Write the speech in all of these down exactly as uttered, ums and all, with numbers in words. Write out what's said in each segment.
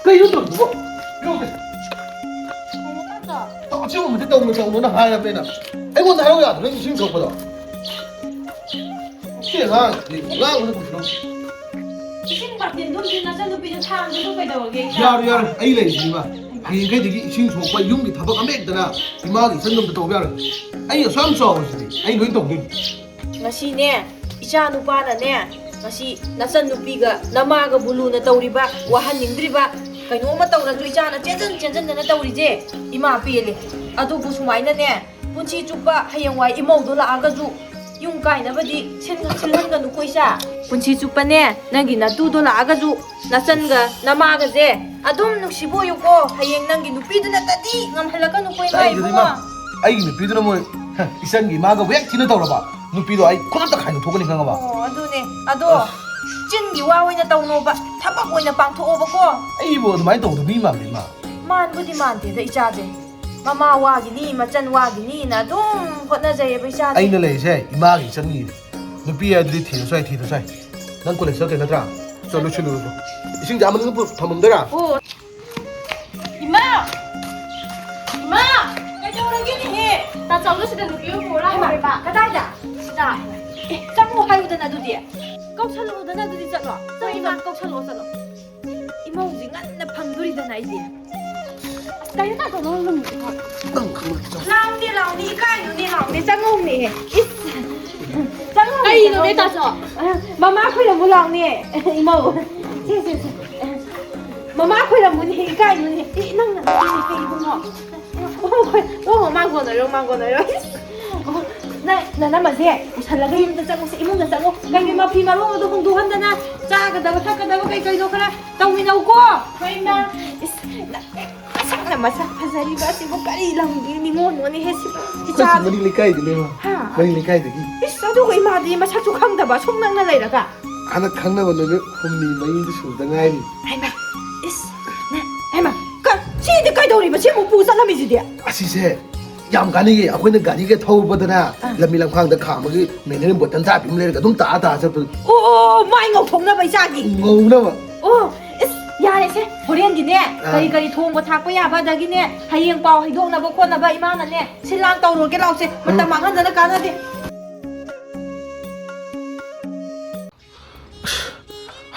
ꯀꯩꯅꯣ ꯇꯧꯔꯤꯗꯨꯕꯣ? ꯌꯣꯛꯀꯦ꯫ ꯀꯩꯅꯣ ꯇꯥꯗꯣ? ꯑꯆꯨꯝꯕꯗꯤ ꯇꯧꯅꯨ, ꯇꯧꯅꯨꯅ ꯍꯥꯏꯔꯕꯅꯤꯅ꯫ ꯑꯩꯉꯣꯟꯗ ꯍꯥꯏꯔꯧ ꯌꯥꯗ꯭ꯔꯣ ꯅꯪ ꯏꯁꯤꯡ ꯁꯣꯛꯄꯗꯣ? ꯁꯤ ꯑꯉꯥꯡꯁꯤ ꯉꯥꯡꯕꯗ ꯀꯨꯏꯔꯣ꯫ ꯏꯁꯤꯡ ꯕꯥꯔꯇꯤꯟꯗꯨꯝꯗꯤ ꯅꯆꯟꯅꯨꯄꯤꯗ ꯊꯥꯡꯗꯁꯨ ꯀꯩꯗꯧꯔꯒꯦ, ꯏꯆꯥ? ꯌꯥꯔꯣꯏ, ꯌꯥꯔꯣꯏ, ꯑꯩ ꯂꯩꯔꯤꯁꯤꯅꯦ, ꯏꯃꯥ꯫ ꯍꯌꯦꯡꯈꯩꯗꯒꯤ ꯏꯁꯤꯡ ꯁꯣꯛꯄ, ꯌꯨꯝꯒꯤ ꯊꯕꯛ ꯑꯃ ꯍꯦꯛꯇꯅ ꯏꯃꯥꯒꯤ ꯏꯆꯟꯗꯣꯝꯇ ꯇꯧꯕ ꯌꯥꯔꯣꯏ꯫ ꯑꯩ ꯑꯁꯨꯛ ꯌꯥꯝ ꯆꯥꯎꯔꯤꯁꯤꯗꯤ, ꯑꯩ ꯂꯣꯏ ꯇꯧꯗꯣꯏꯅꯤ꯫ ꯉꯁꯤꯅꯦ, ꯏꯆꯥ ꯅꯨꯄꯥꯅꯅꯦ, ꯉꯁꯤ ꯅꯆꯟ ꯅꯨꯄꯤꯒ ꯅꯃꯥꯒꯕꯨ ꯂꯨꯅ ꯇꯧꯔꯤꯕ, ꯋꯥꯍꯟꯅꯤꯡꯗ꯭ꯔꯤꯕ, ꯀꯩꯅꯣꯝꯃ ꯇꯧꯔꯁꯨ ꯏꯆꯥꯅ ꯆꯦꯟꯖꯟ ꯆꯦꯟꯖꯟꯗꯅ ꯇꯧꯔꯤꯁꯦ, ꯏꯃꯥ ꯄꯦꯜꯂꯦ꯫ ꯑꯗꯨꯕꯨ ꯁꯨꯃꯥꯏꯅꯅꯦ, ꯄꯨꯟꯁꯤ ꯆꯨꯞꯄ ꯍꯌꯦꯡꯋꯥꯏ ꯏꯃꯧꯗꯣ ꯂꯥꯛꯑꯒꯁꯨ ꯌꯨꯝ ꯀꯥꯏꯅꯕꯗꯤ ꯁꯤꯟ-, ꯁꯤꯜꯍꯟꯒꯅꯨꯀꯣ, ꯏꯆꯥ꯫ ꯄꯨꯟꯁꯤ ꯆꯨꯞꯄꯅꯦ, ꯅꯪꯒꯤ ꯅꯇꯨꯗꯣ ꯂꯥꯛꯑꯒꯁꯨ ꯅꯆꯟꯒ ꯅꯃꯥꯒꯁꯦ ꯑꯗꯨꯝ ꯅꯨꯡꯁꯤꯕ ꯑꯣꯏꯌꯨꯀꯣ꯫ ꯍꯌꯦꯡ ꯅꯪꯒꯤ ꯅꯨꯄꯤꯗꯨꯅꯇꯗꯤ ꯉꯝꯍꯜꯂꯛꯀꯅꯨꯀꯣ, ꯏꯃꯥ ꯀꯥꯏꯗꯦꯗ, ꯏꯕꯨꯡꯉꯣ꯫ ꯏꯃꯥ꯫ ꯑꯩꯒꯤ ꯅꯨꯄꯤꯗꯨꯅ ꯃꯣꯏ, ꯍ, ꯏꯆꯟꯒꯤ ꯏꯃꯥꯒꯕꯨ ꯍꯦꯛ ꯊꯤꯅ ꯇꯧꯔꯕ, ꯅꯨꯄꯤꯗꯣ ꯑꯩ ꯈꯨꯗꯛꯇ ꯈꯥꯏꯅ ꯊꯣꯛꯀꯅꯤ, ꯈꯪꯉꯕ? ꯑꯣ, ꯑꯗꯨꯅꯦ꯫ ꯑꯗꯣ ꯑꯁ꯫ ꯆꯤꯟꯒꯤ ꯋꯥ ꯑꯣꯏꯅ ꯇꯧꯅꯣꯕ, ꯊꯕꯛ ꯑꯣꯏꯅ ꯄꯥꯡꯊꯣꯛꯑꯣꯕꯀꯣ꯫ ꯑꯩꯕꯨ ꯑꯗꯨꯃꯥꯏꯅ ꯇꯧꯗꯕ ꯃꯤ ꯃꯥꯟꯕ꯭ꯔ, ꯏꯃꯥ? ꯃꯥꯟꯕꯨꯗꯤ ꯃꯥꯟꯗꯦꯗ, ꯏꯆꯥꯁꯦ꯫ ꯃꯃꯥ ꯋꯥꯒꯤꯅꯤ, ꯃꯆꯟ ꯋꯥꯒꯤꯅꯤꯅ ꯑꯗꯨꯝ ꯍꯣꯠꯅꯖꯩꯌꯦꯕ ꯏꯆꯥꯁꯦ꯫ ꯑꯩꯅ ꯂꯩꯔꯤꯁꯦ ꯏꯃꯥꯒꯤ ꯏꯆꯟꯒꯤꯅꯤ꯫ ꯅꯨꯄꯤ ꯍꯥꯏꯗꯨꯗꯤ ꯊꯤꯔꯁꯨ ꯌꯥꯏ, ꯊꯤꯗ꯭ꯔꯁꯨ ꯌꯥꯏ꯫ ꯅꯪ ꯀꯣꯂꯦꯖ ꯆꯠꯇꯣꯏ ꯅꯠꯇ꯭ꯔꯥ? ꯆꯠꯂꯨ, ꯁꯤꯜꯂꯨꯔꯣ꯫ ꯏꯁꯤꯡꯁꯦ ꯑꯥ ꯃꯅꯨꯡꯗ ꯄꯨ-, ꯊꯝꯃꯝꯗꯣꯏꯔꯥ? ꯑꯣ꯫ ꯏꯃꯥ! ꯏꯃꯥ! ꯀꯩꯗꯧꯔꯒꯦꯅꯦꯍꯦ? ꯇꯥꯆꯧꯗꯣ ꯁꯤꯗ ꯅꯨꯄꯤ ꯑꯃ ꯄꯨꯔ ꯂꯥꯛꯑꯦ ꯍꯥꯏꯕ꯫ ꯀꯗꯥꯏꯗ? ꯁꯤꯗ꯫ ꯑꯦ, ꯆꯪꯉꯣ ꯍꯥꯏꯌꯨꯗꯅ ꯑꯗꯨꯗꯤ꯫ ꯀꯧꯁꯜꯂꯛꯑꯣꯗꯅ ꯑꯗꯨꯗꯤ ꯆꯠꯂꯣ꯫ ꯆꯠꯂꯣ, ꯏꯃꯥ, ꯀꯧꯁꯜꯂꯛꯑꯣ, ꯆꯠꯂꯣ꯫ ꯏꯃꯧꯁꯤ ꯉꯟꯅ ꯐꯪꯗꯣꯔꯤꯗꯅ ꯑꯩꯗꯤ꯫ ꯑꯁ, ꯀꯩꯅꯣ ꯇꯥꯆꯧ, ꯅꯪ ꯂꯨꯝꯃꯤꯗꯨꯕꯣ? ꯅꯪ ꯈꯪꯕ ꯅꯠꯇ꯭ꯔꯣ? ꯂꯥꯎꯅꯦ, ꯂꯥꯎꯅꯦ, ꯏꯀꯥꯏꯅꯨꯅꯦ, ꯂꯥꯎꯅꯦ, ꯆꯪꯉꯧꯅꯦ꯫ ꯏꯁ꯫ ꯆꯪꯉꯧꯅꯦ, ꯀꯩꯅꯣꯅꯦ ꯆꯪꯉꯧꯅꯦ꯫ ꯇꯥꯆꯧ? ꯑ, ꯃꯃꯥ ꯈꯣꯏꯔꯝꯃꯨ ꯂꯥꯎꯅꯦ, ꯏꯃꯧ꯫ ꯁꯦ, ꯁꯦ, ꯁꯦ꯫ ꯃꯃꯥ ꯈꯣꯏꯔꯝꯃꯨꯅꯦ, ꯏꯀꯥꯏꯅꯨꯅꯦ꯫ ꯏ, ꯅꯪꯅ ꯅꯪꯅ ꯀꯩ ꯏꯕꯨꯡꯉꯣ? ꯑꯣ, ꯍꯣꯏ꯫ ꯑꯣ, ꯃꯃꯥ ꯀꯣꯟꯅꯔꯣ, ꯃꯃꯥ ꯀꯣꯟꯅꯔꯣ꯫ ꯑꯣ, ꯅꯪ ꯅꯅꯝꯃꯁꯦ ꯄꯨꯁꯜꯂꯒ ꯌꯨꯝꯗ ꯆꯪꯉꯨꯁꯦ, ꯏꯃꯨꯡꯗ ꯆꯪꯉꯨ꯫ ꯀꯩ ꯃꯐꯤ ꯃꯔꯣꯟꯒꯗꯣ ꯍꯣꯡꯗꯣꯛꯍꯟꯗꯅ ꯆꯥꯒꯗꯕ ꯊꯛꯀꯗꯕ ꯀꯩ ꯀꯩꯅꯣ ꯈꯔ ꯇꯧꯃꯤꯟꯅꯧꯀꯣ꯫ ꯍꯣꯏ, ꯏꯃꯥ꯫ ꯏꯁ, ꯅꯪ ꯃꯁꯛꯅ ꯃꯁꯛ ꯐꯖꯔꯤꯕ ꯑꯁꯤꯕꯨ ꯀꯔꯤ ꯂꯝꯒꯤ ꯅꯤꯉꯣꯜꯅꯣꯅꯦꯍꯦ ꯁꯤꯕꯨ? ꯑꯩꯈꯣꯏ ꯁꯤ ꯏꯆꯥ-, ꯃꯅꯤꯡ ꯂꯩꯀꯥꯏꯗꯅꯦꯕ꯫ ꯍꯥ? ꯃꯅꯤꯡ ꯂꯩꯀꯥꯏꯗꯒꯤ꯫ ꯏꯁ, ꯑꯗꯨꯒ ꯏꯃꯥꯗꯤ ꯃꯁꯛꯁꯨ ꯈꯪꯗꯕ ꯁꯨꯝ ꯅꯪꯅ ꯂꯩꯔꯒ? ꯍꯟꯗꯛ ꯈꯪꯅꯕ ꯅꯨꯃꯤꯠ ꯍꯨꯝꯅꯤ ꯃꯔꯤꯅꯤ ꯁꯨꯕꯗ ꯉꯥꯏꯔꯤ꯫ ꯍꯩꯃꯥ, ꯏꯁ, ꯅ-, ꯍꯩꯃꯥ, ꯀ-, ꯁꯤꯗꯤ ꯀꯩꯗꯧꯔꯤꯕ? ꯁꯤ ꯑꯃꯨꯛ ꯄꯨ ꯆꯠꯂꯝꯃꯤꯁꯤꯗꯤ? ꯑꯁꯤꯁꯦ ꯌꯥꯝ ꯀꯥꯟꯅꯩꯌꯦ꯫ ꯑꯩꯈꯣꯏꯅ ꯒꯥꯔꯤꯒ ꯊꯧꯕꯗꯅꯦ, ꯑꯥ꯫ ꯂꯝꯕꯤ ꯂꯝꯈꯥꯡꯗ ꯈꯥꯝꯃꯒ mineral bottle ꯆꯥꯕꯤ ꯑꯃ ꯂꯩꯔꯒ ꯑꯗꯨꯝ ꯇꯥ ꯇꯥ ꯆꯠꯄꯗꯣ꯫ ꯑꯣ, ꯑꯣ, ꯑꯣ, ꯃꯥꯏ ꯉꯧꯊꯣꯛꯅꯕ ꯏꯆꯥꯒꯤ? ꯉꯧꯅꯕ꯫ ꯑꯣ, ꯏꯁ, ꯌꯥꯔꯦ, ꯁꯦ, ꯍꯣꯔꯦꯟꯒꯤꯅꯦ, ꯑꯥ꯫ ꯀꯔꯤ ꯀꯔꯤ ꯊꯣꯡꯕ ꯊꯥꯛꯄ ꯌꯥꯕ, ꯑꯗꯒꯤꯅꯦ, ꯍꯌꯦꯡ ꯄꯥꯎ ꯍꯩꯗꯣꯛꯅꯕ ꯈꯣꯠꯅꯕ ꯏꯃꯥꯅꯅꯦ ꯁꯤꯜ ꯂꯥꯡ ꯇꯧꯔꯨꯔꯒꯦ, ꯂꯥꯎꯁꯦ꯫ ꯃꯇꯝ ꯃꯥꯡꯍꯟꯗꯅ ꯀꯥꯟꯅꯗꯦ꯫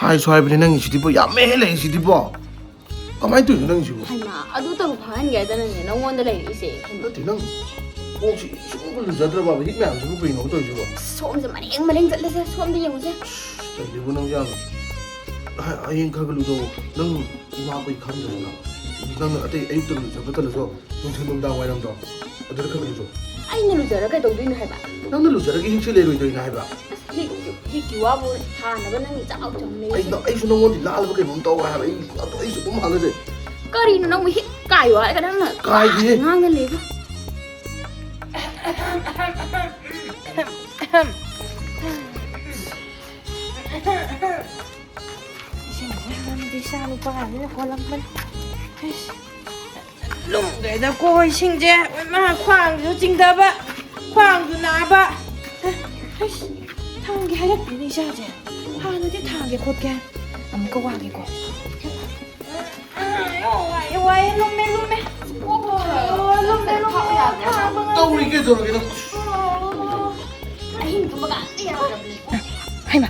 ꯍꯥꯏꯁꯨ ꯍꯥꯏꯕꯅꯤ, ꯅꯪꯒꯤꯁꯤꯗꯤꯕꯣ, ꯌꯥꯝꯃꯦꯍꯦ ꯂꯩꯔꯤꯁꯤꯗꯤꯕꯣ꯫ ꯀꯃꯥꯏꯅ ꯇꯧꯔꯤꯅꯣ ꯅꯪꯒꯤꯁꯤꯕꯣ? ꯍꯩꯃꯥ, ꯑꯗꯨꯇꯕꯨ ꯐꯥꯍꯟꯒꯦ ꯍꯥꯏꯗꯅꯅꯦ ꯅꯉꯣꯟꯗ ꯂꯩꯔꯛꯏꯁꯦ꯫ ꯍꯩꯃꯥ꯫ ꯅꯠꯇꯦ, ꯅꯪ ꯀꯣꯛꯁꯤ ꯁꯨꯝ ꯂꯨꯖꯗ꯭ꯔꯕꯕ? ꯍꯤꯛ ꯃꯌꯥꯝꯁꯤꯕꯨ ꯀꯩꯅꯣꯕ ꯇꯧꯔꯤꯁꯤꯕꯣ? ꯁꯣꯝꯁꯦ ꯃꯔꯦꯡ ꯃꯔꯦꯡ ꯆꯠꯂꯦꯁꯦ, ꯁꯣꯝꯗ ꯌꯦꯡꯉꯨꯁꯦ꯫ ꯑꯁ, ꯇꯜꯂꯤꯕꯣ ꯅꯪꯁꯦ ꯌꯥꯝꯅ꯫ ꯍ-, ꯍꯌꯦꯡ ꯈꯔ ꯈꯔ ꯂꯨꯖꯧ꯫ ꯅꯪ ꯏꯃꯥꯈꯣꯏ ꯈꯪꯗ꯭ꯔꯣ ꯅꯪ? ꯅꯪ ꯑꯇꯩ ꯑꯌꯨꯛꯇ ꯂꯨꯖꯕ ꯇꯜꯂꯁꯨ, ꯅꯨꯡꯊꯤꯜ ꯅꯨꯡꯗꯥꯡ ꯋꯥꯏꯔꯝꯗꯣ ꯑꯗꯨꯗ ꯈꯔ ꯂꯨꯖꯧ꯫ ꯑꯩꯅ ꯂꯨꯖꯔ ꯀꯩꯗꯧꯗꯣꯏꯅꯣ ꯍꯥꯏꯕ? ꯅꯪꯅ ꯂꯨꯖꯔꯒ ꯍꯤꯛꯁꯦ ꯂꯩꯔꯣꯏꯗꯣꯏꯅꯦ ꯍꯥꯏꯕ? ꯑꯁ, ꯍꯤꯛ-, ꯍꯤꯛꯀꯤ ꯋꯥꯕꯨ ꯊꯥꯅꯕ ꯅꯪꯒꯤ ꯆꯥꯛ ꯆꯪ ꯂꯩ꯫ ꯑꯩ ꯅ-, ꯑꯩꯁꯨ ꯅꯉꯣꯟꯗꯤ ꯂꯥꯜꯂꯕ ꯀꯩꯅꯣꯝ ꯇꯧꯔꯦ ꯍꯥꯏꯕ꯫ ꯑꯩ ꯑꯗꯣ ꯑꯩꯁꯨ ꯑꯗꯨꯝ ꯍꯥꯜꯂꯁꯦ꯫ ꯀꯔꯤꯅꯣ ꯅꯪꯕꯨ ꯍꯤꯛ ꯀꯥꯏꯌꯣ ꯍꯥꯏꯔꯒ ꯅꯪꯅ ꯀꯥꯏꯗꯦꯍꯦ꯫ ꯉꯥꯡꯉ ꯂꯩꯕ? ꯏꯁꯤꯡꯁꯦ ꯍꯥꯟꯅꯗꯤ ꯏꯆꯥ ꯅꯨꯄꯥ ꯑꯅꯤꯅ ꯍꯣꯜꯂꯝꯕꯅꯤ꯫ ꯑꯩꯁ, ꯂꯨꯝꯈ꯭ꯔꯦꯗꯀꯣ ꯏꯁꯤꯡꯁꯦ꯫ ꯏꯃꯥ, ꯈ꯭ꯋꯥꯡꯁꯨ ꯆꯤꯡꯊꯕ, ꯈ꯭ꯋꯥꯡꯁꯨ ꯅꯥꯕ꯫ ꯑꯩꯁ, ꯊꯥꯡꯒꯦ ꯍꯥꯏꯔꯛꯇꯦꯅꯦ ꯏꯆꯥꯁꯦ꯫ ꯍꯥꯟꯅꯗꯤ ꯊꯥꯡꯒꯦ ꯈꯣꯠꯀꯦ ꯍꯥꯏ-, ꯑꯃꯨꯛꯀ ꯋꯥꯒꯦꯀꯣ꯫ ꯑꯥ, ꯋꯥꯏꯌꯦ, ꯋꯥꯏꯌꯦ, ꯂꯨꯝꯃꯦ, ꯂꯨꯝꯃꯦ꯫ ꯑꯣ, ꯂꯨꯝꯃꯦ, ꯂꯨꯝꯃꯦ, ꯊꯥꯡꯕ ꯉꯝꯗꯦ꯫ ꯇꯧꯔꯤ ꯀꯩꯗꯧꯔꯒꯦ ꯅꯪ? ꯑꯣ, ꯑꯍꯤꯡ ꯇꯨꯝꯕ ꯀꯥꯟꯗ ꯌꯥꯗ꯭ꯔꯕꯅꯦ꯫ ꯍꯩꯃꯥ,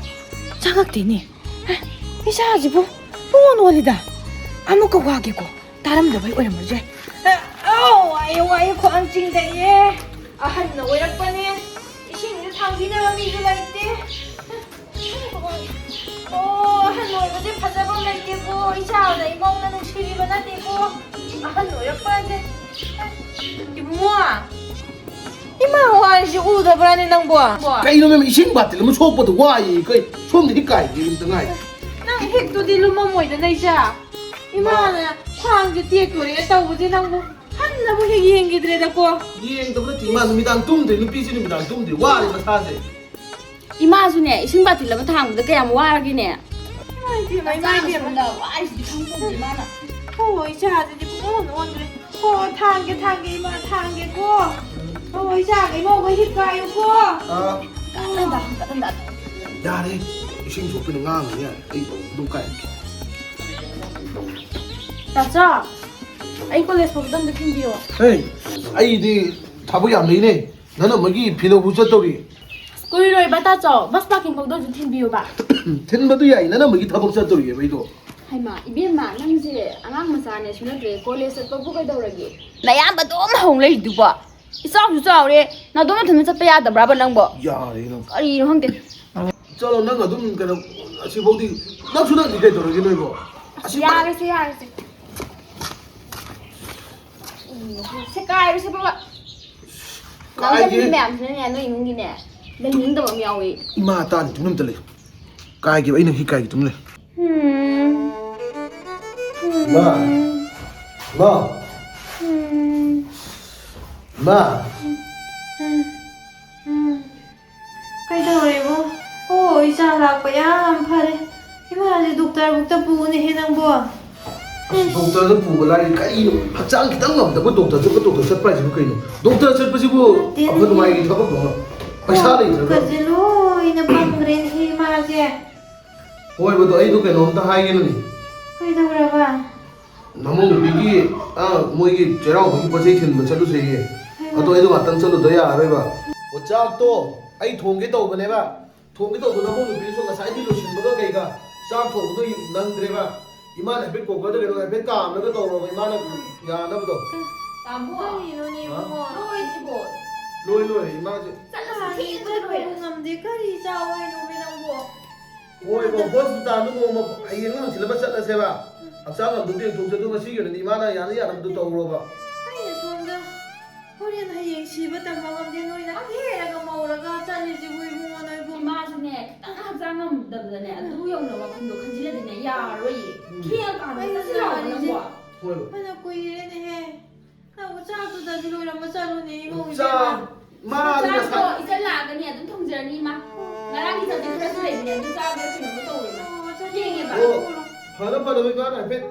ꯆꯪꯉꯛꯇꯦꯅꯦ꯫ ꯍꯦ, ꯏꯆꯥꯁꯤꯕꯨ ꯄꯨꯡꯑꯣꯟ ꯑꯣꯜꯂꯤꯗ꯫ ꯑꯃꯨꯛꯀ ꯋꯥꯒꯦꯀꯣ, ꯇꯥꯔꯝꯗꯕꯩ ꯑꯣꯏꯔꯝꯕꯁꯨ ꯌꯥꯏ꯫ ꯑꯦ, ꯑꯧ, ꯋꯥꯏꯌꯦ, ꯋꯥꯏꯌꯦ, ꯈ꯭ꯋꯥꯡ ꯆꯤꯡꯗꯩꯌꯦ꯫ ꯑꯍꯟꯅ ꯑꯣꯏꯔꯛꯄꯅꯦ, ꯏꯁꯤꯡꯁꯨ ꯊꯥꯡꯕꯤꯅꯕ ꯃꯤꯁꯨ ꯂꯩꯇꯦ꯫ ꯑꯣ, ꯑꯍꯟ ꯑꯣꯏꯕꯁꯦ ꯐꯖꯕ ꯂꯩꯇꯦꯀꯣ, ꯏꯆꯥꯅ ꯏꯃꯧꯅ ꯅꯨꯡꯁꯤꯕꯤꯕ ꯅꯠꯇꯦꯀꯣ, ꯑꯍꯟ ꯑꯣꯏꯔꯛꯄꯁꯦ꯫ ꯏꯕꯨꯡꯉꯣ, ꯏꯃꯥ ꯋꯥꯔꯤꯁꯤ ꯎꯗꯕ꯭ꯔꯥꯅꯦ ꯅꯪꯕꯣ? ꯀꯩꯅꯣ ꯃꯦꯝ, ꯏꯁꯤꯡ ꯕꯥꯇꯤꯜ ꯑꯃ ꯁꯣꯛꯄꯗꯣ ꯋꯥꯏꯌꯦ꯫ ꯀꯩ, ꯁꯣꯝꯗ ꯍꯤꯛ ꯀꯥꯏꯒꯦ ꯑꯝꯇ ꯉꯥꯏ꯫ ꯅꯪ ꯍꯤꯛꯇꯨꯗꯤ ꯂꯨꯝꯃꯝꯃꯣꯏꯗꯅ, ꯏꯆꯥ? ꯏꯃꯥꯅ ꯈ꯭ꯋꯥꯡꯁꯦ ꯇꯦꯛꯇꯣꯔꯦ ꯇꯧꯕꯁꯦ ꯅꯪꯕꯨ ꯍꯟꯅꯕꯨ ꯍꯦꯛ ꯌꯦꯡꯈꯤꯗ꯭ꯔꯦꯗꯀꯣ꯫ ꯌꯦꯡꯗꯕ ꯅꯠꯇꯦ, ꯏꯃꯥ ꯅꯨꯃꯤꯗꯥꯡ ꯇꯨꯝꯗ꯭ꯔꯦ, ꯅꯨꯄꯤꯁꯦ ꯅꯨꯃꯤꯗꯥꯡ ꯇꯨꯝꯗ꯭ꯔꯦ, ꯋꯥꯔꯦ ꯃꯁꯥꯁꯦ꯫ ꯏꯃꯥꯁꯨꯅꯦ, ꯏꯁꯤꯡ ꯕꯥꯇꯤꯜ ꯑꯃ ꯊꯥꯡꯕꯗ ꯀꯌꯥꯝ ꯋꯥꯔꯒꯦꯅꯦ꯫ ꯏꯃꯥꯏ ꯄꯦꯝꯃ, ꯏꯃꯥꯏ ꯄꯦꯝꯃ꯫ ꯁꯣꯝꯗ ꯋꯥꯔꯤꯁꯤꯗꯤ ꯈꯪꯄꯣꯟꯇꯦ ꯏꯃꯥꯅ꯫ ꯍꯣ, ꯏꯆꯥꯁꯤꯗꯤ ꯄꯨꯡꯑꯣꯟ ꯑꯣꯟꯈ꯭ꯔꯦ꯫ ꯍꯣ, ꯊꯥꯡꯒꯦ, ꯊꯥꯡꯒꯦ, ꯏꯃꯥ, ꯊꯥꯡꯒꯦꯀꯣ꯫ ꯍꯣ, ꯏꯆꯥꯒ ꯏꯃꯧꯒ ꯍꯤꯞ ꯀꯥꯏꯌꯨꯀꯣ꯫ ꯑꯥ꯫ ꯀꯠꯂꯟꯗ, ꯀꯠꯂꯟꯗ꯫ ꯌꯥꯔꯦ, ꯏꯁꯤꯡ ꯁꯣꯛꯄꯅ ꯉꯥꯡꯉꯅꯤ, ꯌꯥꯔꯦ꯫ ꯑꯩ ꯑꯗꯨꯝ ꯀꯥꯏꯔꯛꯀꯦ꯫ ꯇꯥꯆꯧ, ꯑꯩ ꯀꯣꯂꯦꯖ ꯐꯥꯎꯕꯗ ꯑꯝꯇ ꯊꯤꯟꯕꯤꯌꯣ꯫ ꯍꯦ, ꯑꯩꯗꯤ ꯊꯕꯛ ꯌꯥꯝ ꯂꯩꯅꯦ꯫ ꯅꯅꯝꯃꯒꯤ ꯐꯤ ꯂꯧꯕ ꯆꯠꯇꯧꯔꯤ꯫ ꯑꯁ, ꯀꯨꯏꯔꯣꯏꯕ ꯇꯥꯆꯧ, ꯕꯁ ꯄꯥꯔꯀꯤꯡ ꯐꯥꯎꯗ ꯑꯗꯨꯝ ꯊꯤꯟꯕꯤꯌꯣꯕ꯫ ꯊꯤꯟꯕꯗꯨ ꯌꯥꯏ, ꯅꯅꯝꯃꯒꯤ ꯊꯕꯛ ꯆꯠꯇꯧꯔꯤꯑꯕ ꯑꯩꯗꯣ꯫ ꯍꯩꯃꯥ, ꯏꯕꯦꯝꯃ, ꯅꯪꯁꯦ ꯑꯉꯥꯡ ꯃꯆꯥꯅꯦꯁꯨ ꯅꯠꯇ꯭ꯔꯦ, ꯀꯣꯂꯦꯖ ꯆꯠꯄꯕꯨ ꯀꯩꯗꯧꯔꯒꯦ? ꯅꯌꯥꯝꯕ ꯑꯗꯨꯝ ꯍꯧ ꯂꯩꯔꯤꯗꯨꯕꯣ꯫ ꯏꯆꯥꯎꯁꯨ ꯆꯥꯎꯔꯦ, ꯅꯗꯣꯝ ꯅꯊꯟꯗ ꯆꯠꯄ ꯌꯥꯗꯕ꯭ꯔꯕ ꯅꯪꯕꯣ? ꯌꯥꯔꯦ ꯅꯪ꯫ ꯀꯔꯤꯅꯣ ꯈꯪꯗꯦ꯫ ꯆꯠꯂꯣ, ꯅꯪ ꯑꯗꯨꯝ ꯀꯩꯅꯣ, ꯑꯁꯤꯐꯥꯎꯗꯤ ꯅꯪꯁꯨ ꯅꯪꯗꯤ ꯀꯩꯗꯧꯔꯒꯦ ꯅꯣꯏꯕꯣ? ꯑꯁꯤ ꯌꯥꯔꯦꯁꯦ, ꯌꯥꯔꯦꯁꯦ꯫ ꯎꯝ, ꯁꯦꯒꯥꯏꯔꯦꯁꯦ ꯕꯕꯥ꯫ ꯀꯥꯏꯒꯦ? ꯅꯪꯒꯤ ꯃꯌꯥꯝꯁꯤꯅꯅꯦ, ꯅꯣꯏ ꯏꯃꯨꯡꯒꯤꯅꯦ, ꯂꯩꯅꯤꯡꯗꯕ ꯑꯃ ꯌꯥꯎꯋꯦ꯫ ꯏꯃꯥ ꯇꯥꯅꯤ, ꯇꯨꯃꯤꯟ ꯑꯝꯇ ꯂꯩ꯫ ꯀꯥꯏꯒꯦꯕ, ꯑꯩꯅ ꯍꯤ ꯀꯥꯏꯒꯦ, ꯇꯨꯃꯤꯟ ꯂꯩ꯫ ꯎꯝ꯫ ꯃꯥ꯫ ꯃꯥ꯫ ꯎꯝ꯫ ꯃꯥ꯫ ꯎꯝ꯫ ꯎꯝ꯫ ꯀꯩꯗꯧꯔꯦꯕꯣ? ꯑꯣ, ꯏꯆꯥ ꯂꯥꯛꯄ ꯌꯥꯝ ꯐꯔꯦ꯫ ꯏꯃꯥꯁꯦ ꯗꯣꯛꯇꯔꯕꯨꯛꯇ ꯄꯨꯅꯦꯍꯦ ꯅꯪꯕꯣ꯫ ꯑꯁ, ꯗꯣꯛꯇꯔꯗ ꯄꯨꯕ ꯂꯥꯏꯔꯤ, ꯀꯔꯤꯅꯣ? ꯍꯛꯆꯥꯡ ꯈꯤꯇꯪ ꯉꯝꯗꯕ ꯗꯣꯛꯇꯔ ꯆꯠꯄ, ꯗꯣꯛꯇꯔ ꯆꯠꯄ ꯍꯥꯏꯁꯤꯕꯨ ꯀꯩꯅꯣ? ꯗꯣꯛꯇꯔ ꯆꯠꯄꯁꯤꯕꯨ ꯅꯠꯇꯦ, ꯑꯐ ꯅꯠꯇꯦ꯫ ꯅꯨꯡꯉꯥꯏꯒꯤ ꯊꯕꯛꯂꯣ? ꯄꯩꯁꯥ ꯂꯩꯇ꯭ꯔꯒ? ꯋꯥꯈꯜꯁꯦ ꯂꯣꯏꯅ ꯄꯪꯈ꯭ꯔꯦꯅꯦꯍꯦ ꯏꯃꯥꯁꯦ꯫ ꯍꯣꯏ, ꯃꯗꯨ ꯑꯩꯗꯣ ꯀꯩꯅꯣꯝꯇ ꯍꯥꯏꯒꯦꯅꯅꯦ꯫ ꯀꯩꯗꯧꯔꯕ? ꯅꯃꯧ ꯅꯨꯄꯤꯒꯤ, ꯑ, ꯃꯣꯏꯒꯤ ꯆꯩꯔꯥꯎꯕꯒꯤ ꯄꯣꯠ ꯆꯩ ꯊꯤꯟꯕ ꯆꯠꯂꯨꯁꯦꯌꯦ꯫ ꯍꯩꯃꯥ꯫ ꯑꯗꯣ ꯑꯩꯗꯣ ꯉꯥꯛꯇꯪ ꯆꯠꯂꯨꯗ ꯌꯥꯔꯔꯣꯏꯕ꯫ ꯑꯣ, ꯆꯥꯛꯇꯣ ꯑꯩ ꯊꯣꯡꯒꯦ ꯇꯧꯕꯅꯦꯕ꯫ ꯊꯣꯡꯒꯦ ꯇꯧꯕ ꯅꯃꯧ ꯅꯨꯄꯤꯗꯨꯁꯨ ꯉꯁꯥꯏꯗꯤ ꯂꯣꯏꯁꯤꯟꯕꯒ ꯀꯩꯒ ꯆꯥꯛ ꯊꯣꯡꯕꯗꯣ ꯅꯪꯗ꯭ꯔꯦꯕ꯫ ꯏꯃꯥꯅ ꯍꯥꯏꯐꯦꯠ ꯀꯣꯀꯔꯗ ꯀꯩꯅꯣ ꯍꯥꯏꯐꯦꯠ ꯀꯥꯝꯂꯒ ꯇꯧꯔꯣꯕ, ꯏꯃꯥꯅ ꯌꯥꯅꯕꯗꯣ꯫ ꯇꯥꯃꯣ꯫ ꯀꯔꯤꯅꯣꯅꯦ ꯍꯥ? ꯏꯕꯨꯡꯉꯣ? ꯂꯣꯏꯗ꯭ꯔꯤꯕꯣ? ꯂꯣꯏ, ꯂꯣꯏꯔꯦ, ꯏꯃꯥꯁꯦ꯫ ꯆꯠꯂꯁꯤ, ꯊꯦꯡꯕꯗ ꯂꯣꯏꯔꯦ꯫ ꯉꯝꯗꯦ, ꯀꯔꯤ ꯆꯥꯎ ꯍꯥꯏꯅꯣꯃꯦ ꯅꯪꯕꯣ? ꯍꯣꯏ, ꯍꯣꯏ, ꯍꯣꯁꯄꯤꯇꯥꯜꯗ ꯅꯣꯡꯃ ꯍꯌꯦꯡ ꯍꯪꯆꯤꯠ ꯑꯃ ꯆꯠꯂꯁꯦꯕ꯫ ꯍꯛꯆꯥꯡ ꯑꯝꯇ ꯌꯦꯡꯊꯣꯛꯁꯦ, ꯑꯗꯨ ꯉꯁꯤꯒꯤ ꯑꯣꯏꯅꯗꯤ ꯏꯃꯥꯅ ꯌꯥꯅ ꯌꯥꯅꯕꯗꯣ ꯇꯧꯔꯣꯕ꯫ ꯑꯩꯅ ꯁꯣꯝꯗ ꯍꯣꯔꯦꯟ ꯍꯌꯦꯡ ꯁꯤꯕ ꯇꯝꯕ ꯉꯝꯗꯦ, ꯅꯣꯏꯅ ꯀꯦꯔꯒ ꯃꯧꯔꯒ ꯆꯠꯂꯤꯁꯤꯕꯨ ꯏꯕꯨꯡꯉꯣ ꯅꯣꯏꯕꯨ꯫ ꯏꯃꯥꯁꯨꯅꯦ, ꯈꯤꯇꯪ ꯍꯛꯆꯥꯡ ꯉꯝꯗꯕꯗꯅꯦ, ꯑꯗꯨ ꯌꯧꯅ ꯋꯥꯈꯜꯗꯣ ꯈꯟꯖꯤꯜꯂꯗꯤꯅꯦ, ꯌꯥꯔꯔꯣꯏꯌꯦ꯫ ꯎꯝ꯫ ꯊꯦꯡꯉꯀꯥꯟꯗ ꯆꯠꯁꯤ ꯂꯥꯛꯑꯣ ꯅꯪꯕꯣ꯫ ꯍꯣꯏ꯫ ꯐꯅ ꯀꯨꯏꯔꯦꯅꯦꯍꯦ꯫ ꯅꯪꯕꯨ ꯆꯥꯛꯇꯨꯗꯗꯤ ꯂꯣꯏꯔꯝꯃ ꯆꯠꯂꯨꯅꯦ, ꯏꯃꯧ ꯆꯥꯛ ꯏꯕꯦꯝꯃ꯫ ꯃꯥꯗꯤ ꯆꯥꯛꯇꯣ ꯉꯁꯥꯏ ꯏꯆꯟ ꯂꯥꯛꯑꯒꯅꯦ ꯑꯗꯨꯝ ꯊꯣꯡꯖꯔꯅꯤ, ꯏꯃꯥ꯫ ꯉꯔꯥꯡꯒꯤ ꯆꯥꯛꯇꯤ ꯈꯔꯁꯨ ꯂꯩꯕꯅꯦ, ꯑꯗꯨ ꯆꯥꯕ꯭ꯔꯥ ꯀꯩꯅꯣꯝꯃ ꯇꯧꯔꯦꯕ꯫ ꯑꯣ, ꯆꯠꯂꯣ, ꯊꯦꯡꯉꯦꯕ꯫ ꯆꯠꯂꯣ꯫ ꯑꯣ, ꯐꯔꯦ, ꯐꯔꯦ, ꯏꯃꯥꯅ ꯍꯥꯏꯐꯦꯠ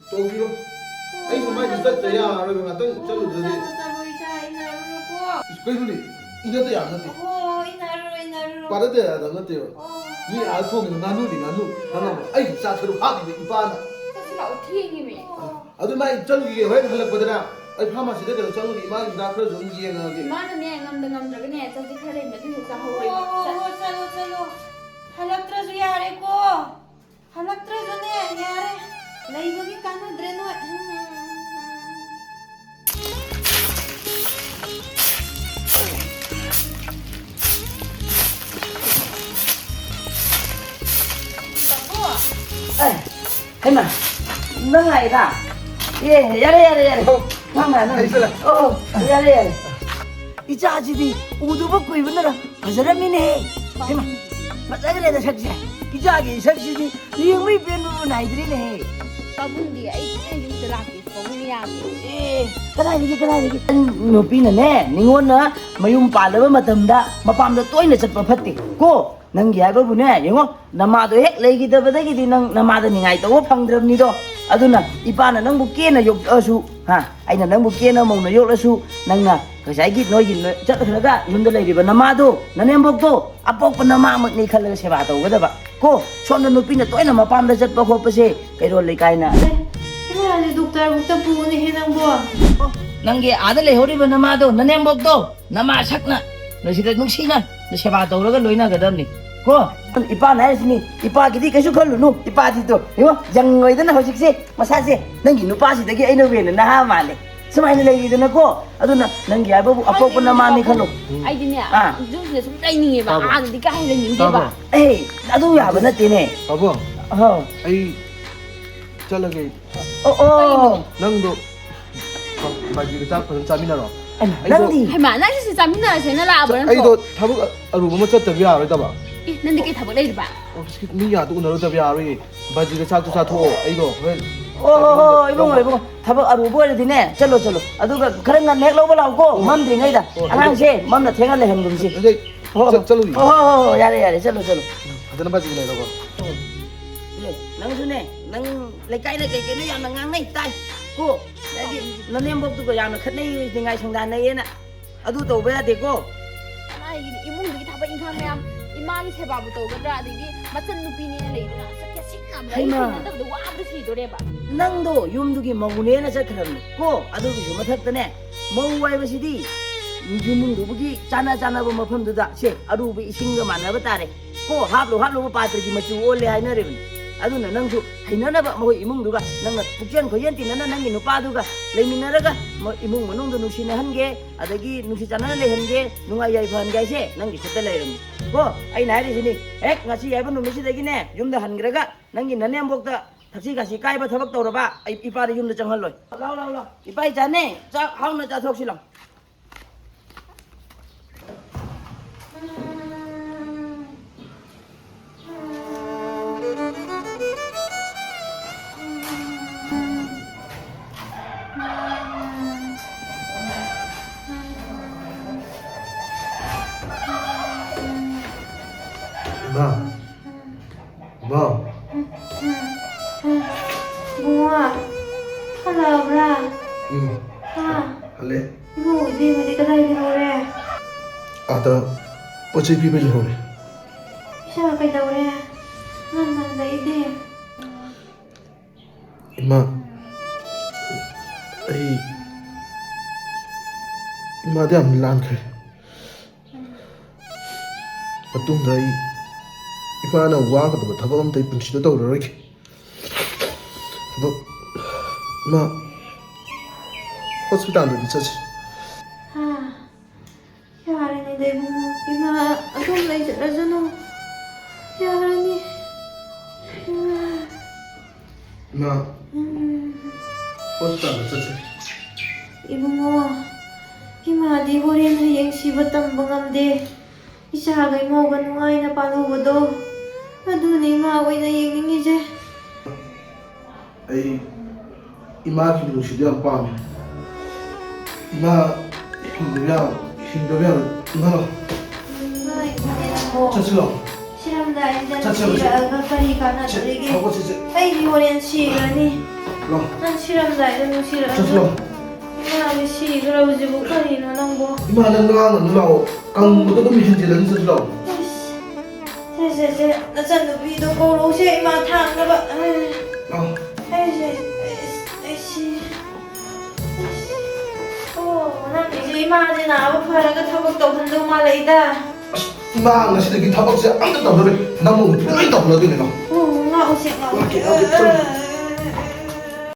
ꯇꯧꯕꯤꯔꯣ꯫ ꯑꯣ, ꯑꯩꯁꯨ ꯃꯥꯏꯁꯨ ꯆꯠꯂꯣ, ꯆꯠꯇ ꯆꯠꯂꯣ꯫ ꯌꯥꯔꯔꯣꯏꯕ, ꯉꯥꯛꯇꯪ ꯑꯣ, ꯆꯠꯂꯨꯗ꯭ꯔꯗꯤ꯫ ꯆꯠꯂꯣ, ꯆꯠꯂꯣ, ꯏꯆꯥ, ꯏꯟꯅꯔꯨꯔꯣꯀꯣ꯫ ꯀꯩꯅꯣꯅꯦ? ꯏꯟꯅꯗ ꯌꯥꯕ ꯅꯠꯇꯦ꯫ ꯑꯣ, ꯏꯟꯅꯔꯨꯔꯣ, ꯏꯟꯅꯔꯨꯔꯣ꯫ ꯄꯥꯗꯗ ꯌꯥꯗꯕ ꯅꯠꯇꯦꯕ꯫ ꯑꯣ꯫ ꯃꯤ ꯑꯥ ꯊꯣꯡꯉꯤꯗꯣ ꯉꯥꯅꯨꯅꯤ, ꯉꯥꯅꯨ꯫ ꯉꯥꯅꯨ꯫ ꯑꯩꯁꯨ ꯆꯥꯛ ꯁꯔꯨꯛ ꯍꯥꯞꯄꯤꯕ ꯏꯄꯥꯅ꯫ ꯊꯦꯡꯉꯤꯃꯤ꯫ ꯑꯗꯨ ꯃꯥ ꯑꯩ ꯆꯠꯂꯨꯈꯤꯒꯦ, ꯍꯣꯔꯦꯟ ꯍꯜꯂꯛꯄꯗꯅ ꯑꯩ ꯐꯥꯔꯃꯥꯁꯤꯗ ꯀꯩꯅꯣ ꯆꯠꯂꯨꯒꯦ, ꯏꯃꯥꯒꯤ ꯍꯤꯗꯥꯛ ꯈꯔꯁꯨ ꯑꯗꯨꯝ ꯌꯦꯡꯉꯒꯦ꯫ ꯏꯃꯥꯅꯅꯦ ꯉꯝꯗ ꯉꯝꯗ꯭ꯔꯒꯅꯦ ꯆꯖꯤꯛ ꯈꯔ ꯂꯩꯕꯅꯦ ꯑꯗꯨ ꯍꯦꯛ ꯆꯥꯍꯧꯔꯣ꯫ ꯍꯣ, ꯍꯣ, ꯍꯣ, ꯆꯠꯂꯣ, ꯆꯠꯂꯣ꯫ ꯍꯜꯂꯛꯇ꯭ꯔꯁꯨ ꯌꯥꯔꯦꯀꯣ꯫ ꯍꯜꯂꯛꯇ꯭ꯔꯁꯨꯅꯦ ꯌꯥꯔꯦ꯫ ꯂꯩꯕꯒꯤ ꯀꯥꯟꯅꯗ꯭ꯔꯦ ꯅꯣꯏ꯫ ꯑꯦ, ꯍꯩꯃꯥ, ꯅꯪ ꯂꯥꯛꯏꯔꯥ? ꯑꯦ, ꯌꯥꯔꯦ, ꯌꯥꯔꯦ, ꯌꯥꯔꯦ꯫ ꯑꯣ, ꯅꯪ ꯂꯥꯛꯑꯦ, ꯅꯪ꯫ ꯑꯩꯁꯨ ꯂꯥꯛꯑꯦ꯫ ꯑꯣ, ꯑꯣ, ꯌꯥꯔꯦ, ꯌꯥꯔꯦ꯫ ꯏꯆꯥꯁꯤꯗꯤ ꯎꯗꯕ ꯀꯨꯏꯕꯅꯔ ꯐꯖꯔꯝꯃꯤꯅꯦꯍꯦ꯫ ꯍꯩꯃꯥ, ꯐꯖꯈ꯭ꯔꯦꯗ ꯁꯛꯁꯦ꯫ ꯏꯆꯥꯒꯤ ꯁꯛꯁꯤꯗꯤ ꯌꯦꯡꯕꯩ ꯄꯦꯟꯕꯕꯨ ꯅꯥꯏꯗ꯭ꯔꯤꯅꯦꯍꯦ꯫ ꯄꯥꯕꯨꯡꯗꯤ ꯑꯩ ꯊꯥꯏꯅ ꯌꯨꯝꯗ ꯂꯥꯛꯇꯦ, ꯄꯥꯕꯨꯡ ꯌꯥꯗꯦ꯫ ꯑꯦ, ꯀꯗꯥꯏꯗꯒꯤ, ꯀꯗꯥꯏꯗꯒꯤ? ꯅꯨꯄꯤꯅꯅꯦ, ꯅꯤꯉꯣꯟꯅ ꯃꯌꯨꯝ ꯄꯥꯜꯂꯕ ꯃꯇꯝꯗ ꯃꯄꯥꯝꯗ ꯇꯣꯏꯅ ꯆꯠꯄ ꯐꯠꯇꯦ ꯀꯣ꯫ ꯅꯪꯒꯤ ꯍꯥꯏꯕꯕꯨꯅꯦ, ꯌꯦꯡꯉꯣ, ꯅꯃꯥꯗꯣ ꯍꯦꯛ ꯂꯩꯈꯤꯗꯕꯗꯒꯤꯗꯤ ꯅꯪ ꯅꯃꯥꯗ ꯅꯤꯡꯉꯥꯏ ꯇꯧꯕ ꯐꯪꯗ꯭ꯔꯕꯅꯤꯗꯣ꯫ ꯑꯗꯨꯅ ꯏꯄꯥꯅ ꯅꯪꯕꯨ ꯀꯦꯅ ꯌꯣꯛꯂꯛꯑꯁꯨ, ꯍꯥ, ꯑꯩꯅ ꯅꯪꯕꯨ ꯀꯦꯅ ꯃꯧꯅ ꯌꯣꯛꯂꯁꯨ, ꯅꯪꯅ ꯉꯁꯥꯏꯒꯤ ꯅꯣꯏꯒꯤ ꯅꯣꯏ ꯆꯠꯈ꯭ꯔꯒ ꯌꯨꯝꯗ ꯂꯩꯔꯤꯕ ꯅꯃꯥꯗꯣ, ꯅꯅꯦꯝꯕꯣꯛꯇꯣ, ꯑꯄꯣꯛꯄ ꯅꯃꯥꯃꯛꯅꯤ ꯈꯜꯂꯒ ꯁꯦꯕꯥ ꯇꯧꯒꯗꯕ꯫ ꯀꯣ, ꯁꯣꯝꯗ ꯅꯨꯄꯤꯅ ꯇꯣꯏꯅ ꯃꯄꯥꯝꯗ ꯆꯠꯄ ꯈꯣꯠꯄꯁꯦ ꯀꯩꯔꯣꯜ ꯂꯩꯀꯥꯏꯅ꯫ ꯑꯦ, ꯏꯃꯥꯅꯦ, ꯗꯣꯛꯇꯔꯕꯨꯛꯇ ꯄꯨꯅꯦꯍꯦ ꯅꯪꯕꯣ꯫ ꯑꯣ, ꯅꯪꯒꯤ ꯑꯥꯗ ꯂꯩꯍꯧꯔꯤꯕ ꯅꯃꯥꯗꯣ, ꯅꯅꯦꯝꯕꯣꯛꯇꯣ, ꯅꯃꯥ ꯁꯛꯅ ꯅꯁꯤꯗ ꯅꯨꯡꯁꯤꯅ ꯅꯁꯦꯕꯥ ꯇꯧꯔꯒ ꯂꯣꯏꯅꯒꯗꯕꯅꯤ꯫ ꯀꯣ? ꯏꯄꯥꯅ ꯍꯥꯏꯔꯤꯁꯤꯅꯤ, ꯏꯄꯥꯒꯤꯗꯤ ꯀꯩꯁꯨ ꯈꯜꯂꯨꯅꯨ, ꯏꯄꯥꯗꯤꯗꯣ, ꯌꯦꯡꯉꯣ, ꯌꯪ ꯑꯣꯏꯗꯅ ꯍꯧꯖꯤꯛꯁꯦ, ꯃꯁꯥꯁꯦ ꯅꯪꯒꯤ ꯅꯨꯄꯥꯁꯤꯗꯒꯤ ꯑꯩꯅ ꯍꯦꯟꯅ ꯅꯍꯥ ꯃꯥꯜꯂꯦ꯫ ꯁꯨꯃꯥꯏꯅ ꯂꯩꯔꯤꯗꯅꯀꯣ, ꯑꯗꯨꯅ ꯅꯪꯒꯤ ꯍꯥꯏꯕꯕꯨ ꯑꯄꯣꯛꯄ ꯅꯃꯥꯅꯤ ꯈꯜꯂꯣ꯫ ꯑꯩꯗꯤꯅꯦ, ꯑꯥ꯫ ꯌꯨꯝꯁꯤꯗ ꯁꯨꯝ ꯂꯩꯅꯤꯡꯉꯦꯕ, ꯇꯥꯕ꯭ꯔꯣ? ꯑꯥꯗꯗꯤ ꯀꯥ ꯍꯦꯟꯅ ꯂꯩꯅꯤꯡꯗꯦꯕ꯫ ꯇꯥꯕ꯭ꯔꯣ? ꯑꯦ, ꯑꯗꯨ ꯌꯥꯕ ꯅꯠꯇꯦꯅꯦ꯫ ꯄꯥꯕꯨꯡ, ꯑꯍꯣ꯫ ꯑꯩ ꯆꯠꯂꯒꯦ꯫ ꯑꯣ, ꯑꯣ꯫ ꯀꯩꯅꯣ? ꯅꯪꯗꯣ ꯕꯥꯖꯤꯒ ꯆꯥꯛ ꯐꯖꯅ ꯆꯥꯃꯤꯟꯅꯔꯣ꯫ ꯑꯩꯃ, ꯑꯩꯗꯣ ꯅꯪꯗꯤ? ꯍꯩꯃꯥ, ꯅꯪꯁꯨ ꯁꯤ ꯆꯥꯃꯤꯟꯅꯔꯁꯦꯅ ꯂꯥꯛꯑꯕ ꯅꯠꯇ꯭ꯔꯣ? ꯑꯩꯗꯣ ꯊꯕꯛ ꯑꯔꯨꯕ ꯑꯃ ꯆꯠꯇꯕ ꯌꯥꯔꯣꯏꯗꯕ꯫ ꯑꯦ, ꯅꯪꯗꯤ ꯀꯩ ꯊꯕꯛ ꯂꯩꯔꯤꯕ? ꯑꯣꯐꯤꯁꯀꯤ ꯃꯤ ꯌꯥꯗ ꯎꯅꯔꯨꯗꯕ ꯌꯥꯔꯣꯏꯌꯦ꯫ ꯕꯥꯖꯤꯒ ꯆꯥꯛꯇꯣ ꯆꯥꯊꯣꯛꯑꯣ꯫ ꯑꯩꯗꯣ ꯍꯣꯔꯦꯟ ꯑꯣ, ꯍꯣ, ꯍꯣ, ꯍꯣ, ꯏꯕꯨꯡꯉꯣ, ꯏꯕꯨꯡꯉꯣ, ꯊꯕꯛ ꯑꯔꯨꯕ ꯑꯣꯏꯔꯗꯤꯅꯦ, ꯆꯠꯂꯣ, ꯆꯠꯂꯣ꯫ ꯑꯗꯨꯒ ꯈꯔ ꯉꯟꯅ ꯍꯦꯛ ꯂꯧꯕ ꯂꯥꯛꯎꯀꯣ, ꯑꯣ, ꯃꯝꯗ꯭ꯔꯤꯉꯩꯗ꯫ ꯑꯣ, ꯑꯉꯥꯡꯁꯦ ꯃꯝꯅ ꯊꯦꯡꯅ ꯂꯩꯍꯟꯒꯨꯝꯁꯤ꯫ ꯑꯗꯨꯗꯤ ꯍꯣ, ꯍꯣ꯫ ꯆꯠ-, ꯆꯠꯂꯨꯈꯤꯒꯦ꯫ ꯍꯣ, ꯍꯣ, ꯍꯣ, ꯍꯣ, ꯌꯥꯔꯦ, ꯌꯥꯔꯦ, ꯆꯠꯂꯣ, ꯆꯠꯂꯣ꯫ ꯐꯖꯅ ꯕꯥꯖꯤ ꯂꯩꯔꯣꯀꯣ꯫ ꯑꯦ, ꯅꯪꯁꯨꯅꯦ, ꯅꯪ ꯂꯩꯀꯥꯏꯗ ꯀꯩ ꯀꯩꯅꯣ ꯌꯥꯝꯅ ꯉꯥꯡꯅꯩ ꯇꯥꯏ ꯀꯣ꯫ ꯍꯥꯏꯗꯤ ꯅꯅꯦꯝꯕꯣꯛꯇꯨꯒ ꯌꯥꯝꯅ ꯈꯠꯅꯩ, ꯅꯤꯡꯉꯥꯏ ꯁꯪꯗꯥꯟꯅꯩꯌꯦꯅ꯫ ꯑꯗꯨ ꯇꯧꯕ ꯌꯥꯗꯦꯀꯣ꯫ ꯀꯗꯥꯏꯒꯤꯗꯤ ꯏꯃꯨꯡꯗꯨꯒꯤ ꯊꯕꯛ ꯏꯪꯈꯥꯡ ꯃꯌꯥꯝ, ꯏꯃꯥꯒꯤ ꯁꯦꯕꯥꯕꯨ ꯇꯧꯒꯗ꯭ꯔꯥ, ꯑꯗꯒꯤ ꯃꯆꯟ ꯅꯨꯄꯤꯅꯦꯅ ꯂꯩꯗꯅ, ꯁꯛ ꯀꯦꯁꯤꯡ ꯍꯩꯃꯥ꯫ ꯍꯩꯅꯗꯕꯗꯣ ꯋꯥꯕꯗ ꯁꯤꯗꯣꯔꯦꯕ꯫ ꯅꯪꯗꯣ ꯌꯨꯝꯗꯨꯒꯤ ꯃꯧꯅꯦꯅ ꯆꯠꯈ꯭ꯔꯕꯅꯤ ꯀꯣ꯫ ꯑꯗꯨꯒꯤꯁꯨ ꯃꯊꯛꯇꯅꯦ, ꯃꯧ ꯍꯥꯏꯕꯁꯤꯗꯤ ꯏꯃꯨꯡꯗꯨꯕꯨꯒꯤ ꯆꯥꯅ ꯆꯥꯅꯕ ꯃꯐꯝꯗꯨꯗ ꯁꯦ ꯑꯔꯨꯕ ꯏꯁꯤꯡꯒ ꯃꯥꯟꯅꯕ ꯇꯥꯔꯦ ꯀꯣ꯫ ꯍꯥꯞꯂꯨ ꯍꯥꯞꯂꯨꯕ ꯄꯥꯇ꯭ꯔꯒꯤ ꯃꯆꯨ ꯑꯣꯜꯂꯦ ꯍꯥꯏꯅꯔꯤꯕꯅꯤ꯫ ꯑꯗꯨꯅ ꯅꯪꯁꯨ ꯍꯩꯅꯅꯕ ꯃꯈꯣꯏ ꯏꯃꯨꯡꯗꯨꯒ ꯅꯪꯅ ꯄꯨꯛꯆꯦꯟ ꯈꯣꯏꯖꯦꯟ ꯇꯤꯟꯅꯅ ꯅꯪꯒꯤ ꯅꯨꯄꯥꯗꯨꯒ ꯂꯩꯃꯤꯟꯅꯔꯒ ꯃ-, ꯏꯃꯨꯡ ꯃꯅꯨꯡꯗꯣ ꯅꯨꯡꯁꯤꯅꯍꯟꯒꯦ, ꯑꯗꯒꯤ ꯅꯨꯡꯁꯤ ꯆꯥꯟꯅꯅ ꯂꯩꯍꯟꯒꯦ, ꯅꯨꯡꯉꯥꯏ ꯌꯥꯏꯐꯍꯟꯒꯦ ꯍꯥꯏꯁꯦ ꯅꯪꯒꯤ ꯈꯨꯠꯇ ꯂꯩꯔꯕꯅꯤ ꯀꯣ꯫ ꯑꯩꯅ ꯍꯥꯏꯔꯤꯁꯤꯅꯤ, ꯍꯦꯛ ꯉꯁꯤ ꯍꯥꯏꯕ ꯅꯨꯃꯤꯠꯁꯤꯗꯒꯤꯅꯦ ꯌꯨꯝꯗ ꯍꯟꯈ꯭ꯔꯒ ꯅꯪꯒꯤ ꯅꯅꯦꯝꯕꯣꯛꯇ ꯊꯛꯁꯤ ꯈꯥꯁꯤ ꯀꯥꯏꯕ ꯊꯕꯛ ꯇꯧꯔꯕ ꯑꯩ ꯏꯄꯥꯗꯤ ꯌꯨꯝꯗ ꯆꯪꯍꯜꯂꯣꯏ꯫ ꯂꯥꯎ, ꯂꯥꯎ, ꯂꯥꯎ꯫ ꯏꯄꯥ ꯏꯆꯥꯅꯦ, ꯆꯥꯛ ꯍꯥꯎꯅ ꯆꯥꯊꯣꯛꯁꯤ ꯂꯥꯎ꯫ ꯏꯃꯥ, ꯏꯃꯥ꯫ ꯏꯕꯨꯡꯉꯣ, ꯍꯜꯂꯛꯑꯕ꯭ꯔꯥ? ꯎꯝ꯫ ꯍꯥ? ꯍꯜꯂꯦ꯫ ꯏꯕꯨꯡꯉꯣ, ꯏꯕꯦꯝꯃꯗꯤ ꯀꯗꯥꯏ ꯂꯩꯍꯧꯔꯦ? ꯑꯥꯗ ꯄꯣꯠ ꯆꯩ ꯄꯤꯕ ꯂꯩꯍꯧꯔꯦ꯫ ꯏꯆꯥ ꯀꯩꯗꯧꯔꯦ? ꯉꯟꯃꯟꯗ ꯑꯩꯗꯤ꯫ ꯏꯃꯥ, ꯑꯩ, ꯏꯃꯥꯗ ꯌꯥꯝ ꯂꯥꯟꯈ꯭ꯔꯦ꯫ ꯃꯇꯨꯡꯗ ꯑꯩ ꯏꯃꯥꯅ ꯋꯥꯒꯗꯕ ꯊꯕꯛ ꯑꯝꯇ ꯑꯩ ꯄꯨꯟꯁꯤꯗ ꯇꯧꯔꯔꯣꯏꯒꯦ꯫ ꯑꯗꯣ, ꯏꯃꯥ, ꯍꯣꯁꯄꯤꯇꯥꯜꯗꯗꯤ ꯆꯠꯁꯤ꯫ ꯍꯥ? ꯌꯥꯔꯅꯤꯗ ꯏꯕꯨꯡꯉꯣ, ꯏꯃꯥ ꯑꯗꯨꯝ ꯂꯩꯖꯔꯁꯅꯨ꯫ ꯌꯥꯔꯅꯤ꯫ ꯏꯃꯥ꯫ ꯏꯃꯥ, ꯎꯝ꯫ ꯍꯣꯁꯄꯤꯇꯥꯜꯗ ꯆꯠꯁꯦ꯫ ꯏꯕꯨꯡꯉꯣ, ꯏꯃꯥꯗꯤ ꯍꯣꯔꯦꯟ ꯍꯌꯦꯡ ꯁꯤꯕ ꯇꯝꯕ ꯉꯝꯗꯦ꯫ ꯏꯆꯥꯒ ꯏꯃꯧꯒ ꯅꯨꯡꯉꯥꯏꯅ ꯄꯥꯜꯍꯧꯕꯗꯣ, ꯑꯗꯨꯅꯤ ꯏꯃꯥ ꯑꯣꯏꯅ ꯌꯦꯡꯅꯤꯡꯉꯤꯁꯦ꯫ ꯑꯩ ꯏꯃꯥꯒꯤ ꯃꯤꯅꯨꯡꯁꯤꯗꯣ ꯌꯥꯝ ꯄꯥꯝꯃꯦ꯫ ꯏꯃꯥ ꯍꯤꯡꯗꯕ ꯌꯥꯔꯣꯏ, ꯍꯤꯡꯗꯕ ꯌꯥꯔꯣꯏ꯫ ꯏꯃꯥ ꯂꯥꯎ꯫ ꯏꯃꯥ ꯏꯕꯨꯡꯉꯣ꯫ ꯆꯠꯁꯤ ꯂꯥꯎ꯫ ꯁꯤꯔꯝꯗꯥꯏꯁꯤꯗ ꯆꯠꯁꯦ, ꯆꯠꯁꯦ꯫ ꯅꯨꯡꯁꯤꯔꯛꯑꯒ ꯀꯔꯤ ꯀꯥꯟꯅꯗꯣꯔꯤꯒꯦ? ꯍꯧꯒꯠꯁꯤꯁꯦ꯫ ꯑꯩꯗꯤ ꯍꯣꯔꯦꯟ ꯁꯤꯈ꯭ꯔꯅꯤ꯫ ꯂꯥꯎ꯫ ꯅꯪ ꯁꯤꯔꯝꯗꯥꯏꯗ ꯅꯨꯡꯁꯤꯔꯛꯑꯒ꯫ ꯆꯠꯁꯤ ꯂꯥꯎ꯫ ꯏꯃꯥꯗꯤ ꯁꯤꯈ꯭ꯔꯕꯁꯤꯕꯨ ꯀꯔꯤꯅꯣ ꯅꯪꯕꯣ? ꯏꯃꯥ, ꯅꯪ ꯉꯥꯡꯒꯅꯨ ꯂꯥꯛꯑꯣ꯫ ꯀꯪꯕꯗꯣ ꯑꯗꯨꯝ ꯍꯦꯟꯖꯤꯜꯂꯅꯤ, ꯆꯠꯁꯤ ꯂꯥꯛꯑꯣ꯫ ꯑꯁ, ꯁꯦ, ꯁꯦ, ꯁꯦ, ꯅꯆꯟꯅꯨꯄꯤꯗꯣ ꯀꯧꯔꯛꯎꯁꯦ, ꯏꯃꯥ ꯊꯥꯡꯅꯕ꯫ ꯑꯦ, ꯑꯧ꯫ ꯑꯩꯁꯦ, ꯑꯩ, ꯑꯩ ꯁꯤ-, ꯑꯣ, ꯅꯪꯒꯤꯁꯦ ꯏꯃꯥꯁꯦ ꯅꯥꯕ ꯐꯔꯒ ꯊꯕꯛ ꯇꯧꯍꯟꯗꯧ ꯃꯥꯜꯂꯛꯏꯗ꯫ ꯑꯁ, ꯏꯃꯥ ꯉꯁꯤꯗꯒꯤ ꯊꯕꯛꯁꯦ ꯑꯝꯇ ꯇꯧꯔꯔꯣꯏ꯫ ꯅꯪꯕꯨ ꯂꯣꯏ ꯇꯧꯍꯜꯂꯗꯣꯏꯅꯦ, ꯂꯥꯎ꯫ ꯑꯣ, ꯉꯥꯛꯎꯁꯦ, ꯉꯥꯛꯎꯁꯦ꯫ ꯉꯥꯛꯀꯦ, ꯉꯥꯛꯀꯦ, ꯆꯠꯂꯣ꯫